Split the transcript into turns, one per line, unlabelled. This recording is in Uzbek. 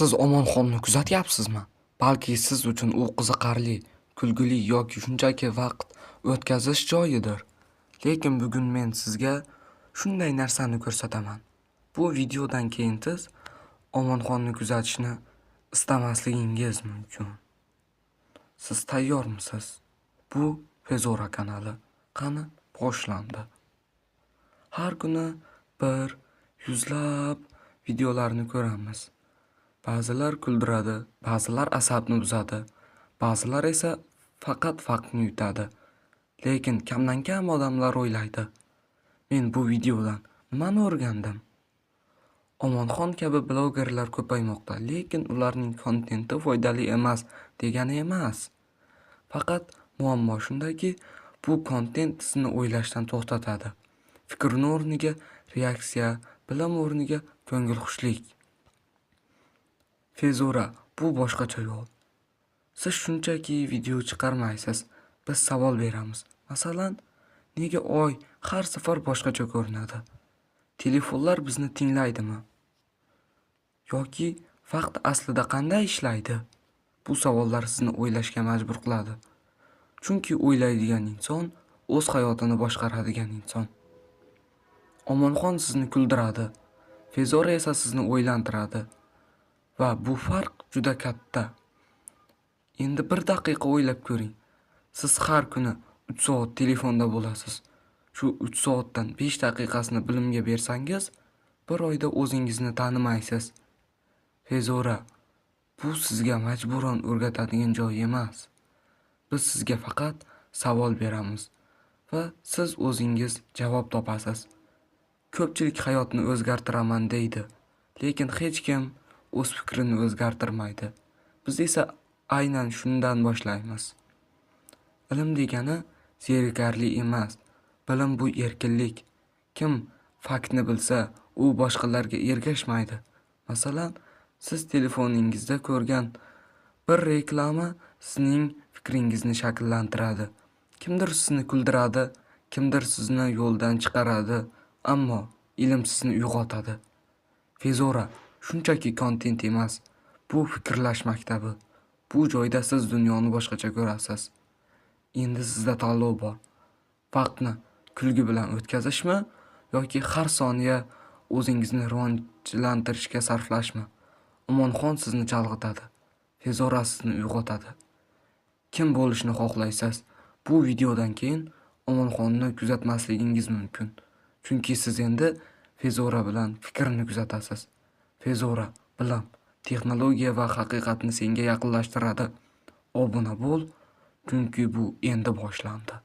Siz Omonxonni kuzatyapsizmi? Balki siz uchun u qiziqarli, kulgili yoki shunchaki vaqt o'tkazish joyidir. Lekin bugun men sizga shunday narsani ko'rsataman. Bu videodan keyin siz Omonxonni kuzatishni istamasligingiz mumkin. Siz tayyormisiz? Bu Fezora kanali. Qani, boshlandi. Har kuni bir yuzlab videolarni ko'ramiz. Ba'zilar kuldiradi, ba'zilar asabni buzadi, ba'zilar esa faqat vaqtni yutadi. Lekin kamdan-kam odamlar o'ylaydi: Men bu videodan nimani o'rgandim? Omonxon kabi blogerlar ko'paymoqda, lekin ularning kontenti foydali emas degani emas. Faqat muammo shundaki, bu kontent sizni o'ylashdan to'xtatadi. Fikrni o'rniga reaksiya, bilim o'rniga ko'ngilxushlik. Fezora bu boshqacha yo'l. Siz shunchaki video chiqarmaysiz. Biz savol beramiz. Masalan, nega Oy har safar boshqacha ko'rinadi? Telefonlar bizni tinglaydimi? Yoki vaqt aslida qanday ishlaydi? Bu savollar sizni o'ylashga majbur qiladi. Chunki o'ylaydigan inson o'z hayotini boshqaradigan inson. Omonxon sizni kuldiradi, Fezora esa sizni o'ylantiradi. Va bu farq juda katta. Endi bir daqiqa o'ylab ko'ring. Siz har kuni 3 soat telefonda bo'lasiz. Shu 3 soatdan 5 daqiqasini bilimga bersangiz, bir oyda o'zingizni tanimaysiz. Fezora bu sizga majburan o'rgatadigan joy emas. Biz sizga faqat savol beramiz va siz o'zingiz javob topasiz. Ko'pchilik hayotni o'zgartiraman deydi, lekin hech kim o'z fikrini o'zgartirmaydi. Biz esa aynan shundan boshlaymiz. Ilm degani zerikarli emas. Bilim bu erkinlik. Kim faktni bilsa, u boshqalarga ergashmaydi. Masalan, siz telefoningizda ko'rgan bir reklama sizning fikringizni shakllantiradi. Kimdir sizni kuldiradi, kimdir sizni yo'ldan chiqaradi, ammo ilm sizni uyg'otadi. Fezora shunchaki kontent emas, bu fikrlash maktabi. Bu joyda siz dunyoni boshqacha ko'rasiz. Endi sizda tanlov bor. Vaqtni kulgi bilan o'tkazishmi yoki har soniya o'zingizni rivojlantirishga sarflashmi? Omonxon sizni chalg'itadi. Fezora sizni uyg'otadi. Kim bo'lishni xohlaysiz? Bu videodan keyin Omonxonni kuzatmasligingiz mumkin. Chunki siz endi Fezora bilan fikrni kuzatasiz. Fezora bilim, texnologiya va haqiqatni senga yaqinlashtiradi. Obuna bo'l, chunki bu endi boshlandi.